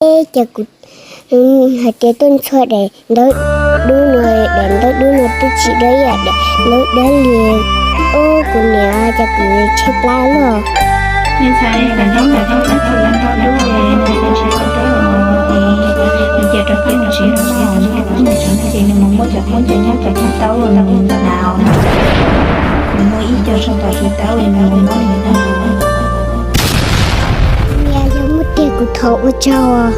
Ces kuv hais tias tuaj ntxhua daim ntawv dub no, daim ntawv dub no twb tsis dawb ib yam daim ntawv dawb li. Ub, kuv niam, ces kuv tshaib plab lawm. Niam, yog muaj tiag kuv thov ua tsaug.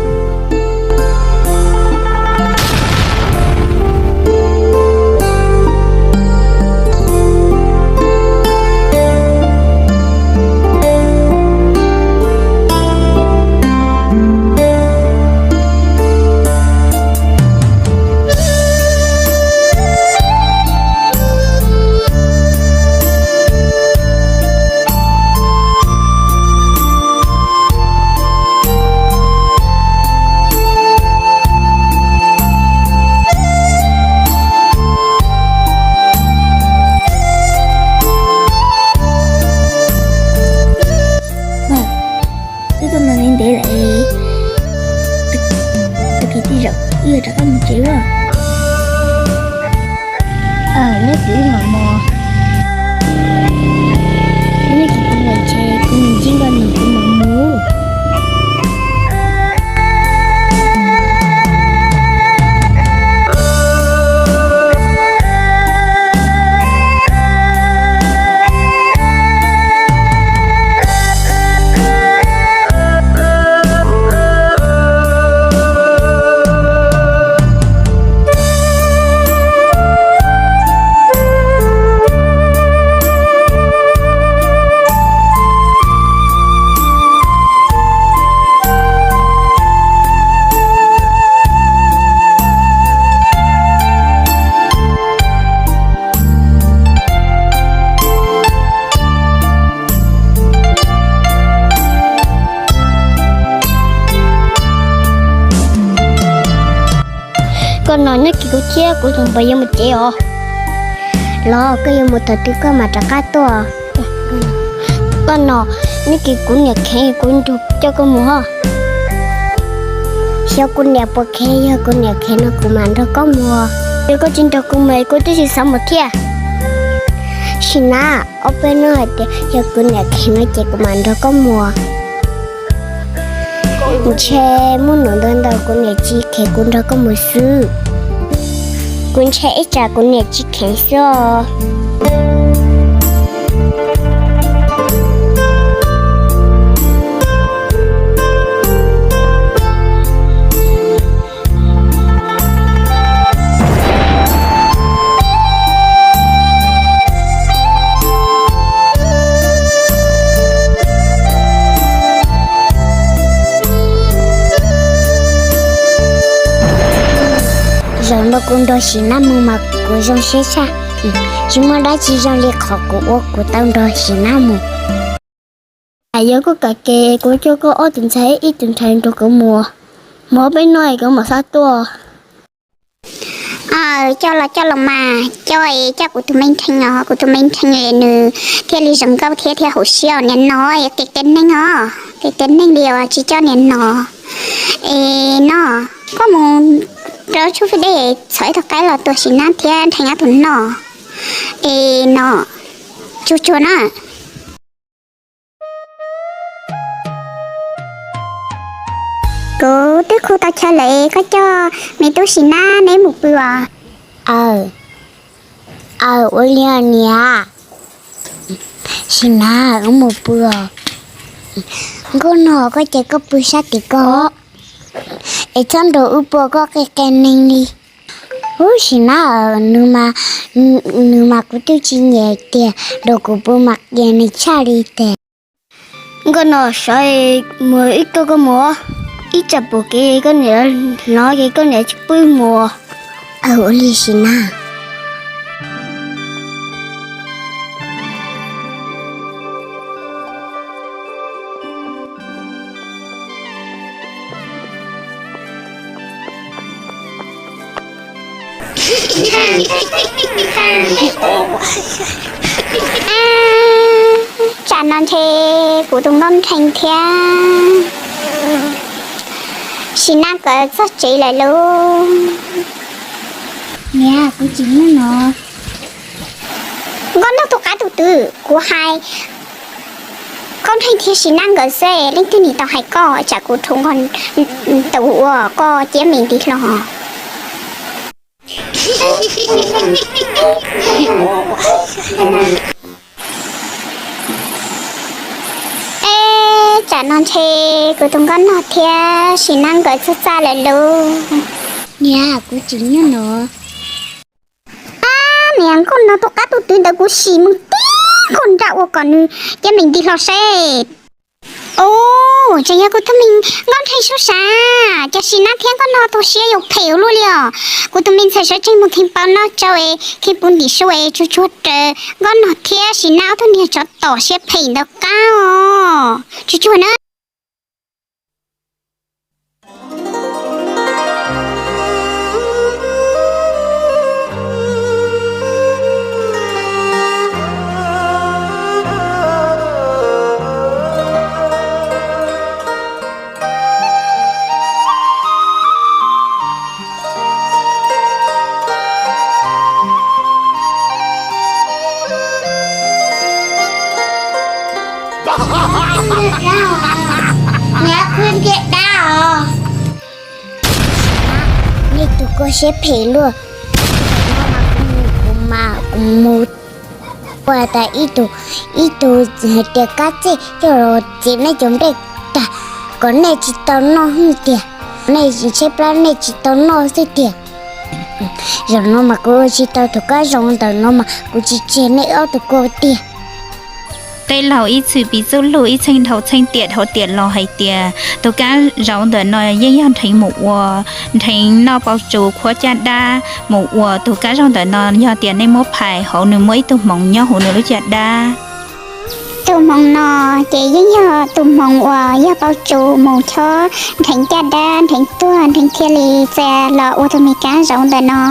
Twb tuaj ntawm ntev lawm, tus kwv tij zaum ib yam rov qab mus tsev lawm. Neb kwv mam mus, neb kwv mus tsev, kuv mus ntsib nkauj nus kuv mam mus. Koj no neb kwv kuv thiab kuv tus npawg yuav mus tsev os. Los koj yuav mus thaum twg koj mam rov qab tuaj. Koj no neb kwv kuv niam kheev kuv nrog coj koj mus os. Xyov kuv niam puas kheev, yog kuv niam kheev no kuv mam nrog koj mus. Yog koj tsis nrog kuv mus kuv twb tsis xav mus thiab. Sim na, ob peb hnub hais tias yog kuv niam kheev no ces kuv mam nrog koj mus. Ntshe muaj num ntau ntau kuv niam tsis kheev kuv nrog koj mus xwb. Kuv ntshe ib tsam kuv niam tsis kheev xwb os. Zaum no kuv nrog Sim Nab mus mas kuv zoo siab tshaj. Tsis muaj dab tsi zoo li qhov kuv ua kuv tau nrog Sim Nab mus. Yog koj kam ces kuv coj koj ob tug ntxhais ib tug ntxhais nrog kuv mus. Mus ob peb hnub kuv mam xav tuaj. Coj los coj los mas, coj es coj kuv tus me ntxhais os, kuv tus me ntxhais nws thiaj li zoo nkauj thiab thiaj haum siab os. Niam no kev teb neeg os, kev teb neeg li os, tsis coj niam no. Es no, koj mus rau tshub fij dej txhom ib tog qaib los tua Sim Nab thiab ntxhais nyob tus no. Es no, tsuag tsuag na. Kuv twb khu tau chaw lawm, koj coj me tub Sim Nab neb mus pw os. Aw, aw, ua li niam. Sim Nab, wb mus pw os. Nkauj Nog, koj ces koj pw sab tim ko, es txhob nrog wb pw, koj qia qia neeg li. Ub, Sim Nab, nws mas, nws mas kuv twb tsis nyiam tiag, nrog kuv pw mas qia neeg tshaj li tiag. Nkauj Nog, sawv mus ib koj koj mus, ib tsam pom kev koj niam hnov ces koj niam tsis pub mus. Aw, ua li Sim Nab. Tsam no ntshe kuv tus nkauj ntxhais thiab. Sim Nab nkawd txog tsev lawm lauj. Niam, kuv tsis nyob no. Nkauj Nog tus qab tus twg? Kuv hais Nkauj Nrheej thiab Sim Nab nkawd xwb, leej twg nim tau hais koj? Tsam kuv rhuav nkaus tus uas koj ciab me ntiv hlo. Eb, tsam no ntshe kuv tus Nkauj Nog thiab Sim Nab nkawd txog txaj lawm lauj. Niam, kuv tsis nyob no. Ab, niam, Nkauj Nog tus qab tus twg ntawd kuv sim mus tib nkaus nra ua kom nws ciab me ntiv hlo seb. Ub, tseem yog kuv tus me Nkauj Nrheej sub sav, cas Sim Nab thiab Nkauj Nog tu siab yuav phem ua luaj li os. Kuv tus me ntxhais sawv tsees mus theej paus noj tsau es theej puv ntim su es tsuag tsuag raws Nkauj Nog thiab Sim Nab ob tug niag tsov tom siab phem ntawd qab os. Tsuag tsuag na. Niam, khwb ntiag dab os. Nej tus koj siab phem luaj. Kuv mas kuv mus ua tas ib tug, ib tug hais tias kab txej coj los txiav nej cov nplej tag, kom nej tsis tau noj hwj tiag, nej tshaib plab nej tsis tau noj xwb tiag. Zaum no mas kuv ua tsis tau tus kab zoo ntawm no mas kuv tsis tseg nej ob tug ko tiag. Tej laus ib txwm piv txuj lug ib txheej dhau txheej tiam dhau tiam los hais tias tus kab zoo ntawm no yeej yog nrheev mus ua, nrheev noj pauv tsu khuab caj dab mus ua. Tus kab zoo ntawm no yog tias nej muab phais hauv nws muaj ib tug hmoov nyob hauv nws lub caj dab. Tus hmoov no ces yeej yog tus hmoov uas yog pauv tsu mus chob nrheev caj dab, nrheev tuag, nrheev thiaj li txawm los ua tus me kab zoo ntawm no.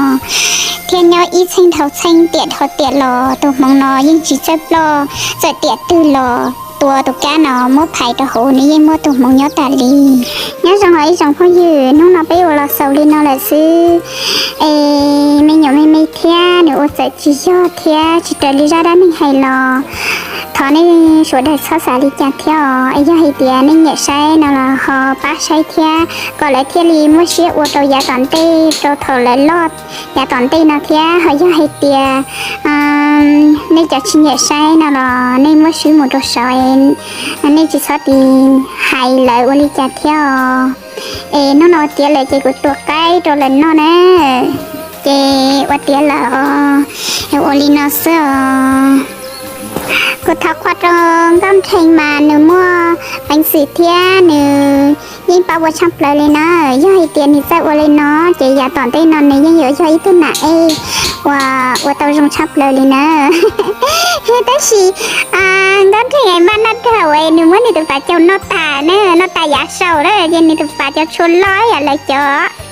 Thiab nyob ib txheej dhau txheej tiam dhau tiam los tus hmoov no yeej tsis txawj ploj, txawm tiam twg los tua tus kab no muab phais rau hauv nws yeej muaj tus hmoov nyob tas li. Nyob zoo os ib tsoom phooj ywg, hnub no peb ua los xaus li no lawm xwb. Es me nyuam me me thiab nws ua txawm tsis yog thiab tsis raws li zaj dab neeg hais los thov nej sawv daws txhob xav li cas thiab os. Es yog hais tias nej nyiam saib no los ho pab saib thiab kom lawv thiaj li muaj siab ua rau yav tom ntej, rau thaum lawv loj yav tom ntej no thiab. Ho yog hais tias nej cov tsis nyiam saib no los nej muab swb mus rau saud, nej tsis txhob tis hais lawv ua li cas thiab os. Es hnub no ua tiav lawm ces kuv tua qaib rau lawv noj na. Ces ua tiav lawm os, ua li no xwb os. Kuv thov qhuas rau Nkauj Nrheej mas nws muaj peev xwm thiab nws yeej paub ua tshaj plaws li na. Yog hais tias nws txawj ua li no ces yav tom ntej no nws yeej yuav yog ib tug nam ej uas ua tau zoo tshaj plaws li na. Tab sis Nkauj Nrheej mas noj dhau es nws muab nws tus pas caug noj tas na, noj tas yav saud na ces nws tus pas caug tshua loj yam lawv cov.